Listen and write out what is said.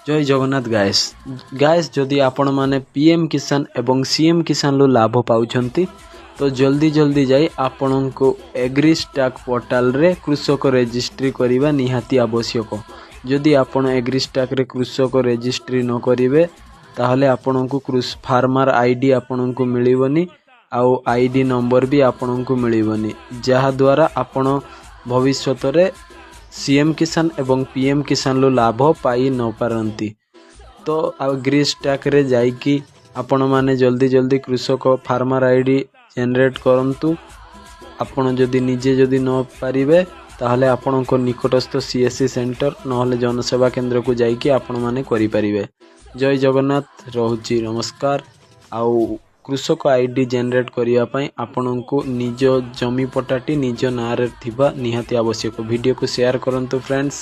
ଜୟ ଜଗନ୍ନାଥ ଗାଏସ୍। ଗାଏସ୍, ଯଦି ଆପଣମାନେ P M କିଷାନ ଏବଂ ସି ଏମ୍ କିଷାନରୁ ଲାଭ ପାଉଛନ୍ତି, ତ ଜଲ୍ଦି ଜଲ୍ଦି ଯାଇ ଆପଣଙ୍କୁ ଏଗ୍ରିଷ୍ଟାକ୍ ପୋର୍ଟାଲରେ କୃଷକ ରେଜିଷ୍ଟ୍ରି କରିବା ନିହାତି ଆବଶ୍ୟକ। ଯଦି ଆପଣ ଏଗ୍ରିଷ୍ଟାକ୍ରେ କୃଷକ ରେଜିଷ୍ଟ୍ରି ନ କରିବେ, ତାହେଲେ ଆପଣଙ୍କୁ ଫାର୍ମର ଆଇଡି ଆପଣଙ୍କୁ ମିଳିବନି ଆଉ ଆଇଡି ନମ୍ବର ବି ଆପଣଙ୍କୁ ମିଳିବନି, ଯାହାଦ୍ୱାରା ଆପଣ ଭବିଷ୍ୟତରେ ସି ଏମ୍ କିଷାନ ଏବଂ ପି ଏମ୍ କିଷାନରୁ ଲାଭ ପାଇ ନପାରନ୍ତି। ତ ଏଗ୍ରିଷ୍ଟାକ୍ରେ ଯାଇକି ଆପଣମାନେ ଜଲ୍ଦି ଜଲ୍ଦି କୃଷକ ଫାର୍ମର ଆଇଡି ଜେନେରେଟ୍ କରନ୍ତୁ। ଆପଣ ଯଦି ନିଜେ ଯଦି ନ ପାରିବେ, ତାହେଲେ ଆପଣଙ୍କ ନିକଟସ୍ଥ ସିଏସସି ସେଣ୍ଟର ନହେଲେ ଜନସେବା କେନ୍ଦ୍ରକୁ ଯାଇକି ଆପଣମାନେ କରିପାରିବେ। ଜୟ ଜଗନ୍ନାଥ, ରହୁଛି, ନମସ୍କାର। ଆଉ କୃଷକ ଆଇଡି ଜେନେରେଟ୍ କରିବା ପାଇଁ ଆପଣଙ୍କୁ ନିଜ ଜମି ପଟ୍ଟାଟି ନିଜ ନାଁରେ ଥିବା ନିହାତି ଆବଶ୍ୟକ। ଭିଡ଼ିଓକୁ ସେୟାର କରନ୍ତୁ ଫ୍ରେଣ୍ଡସ୍।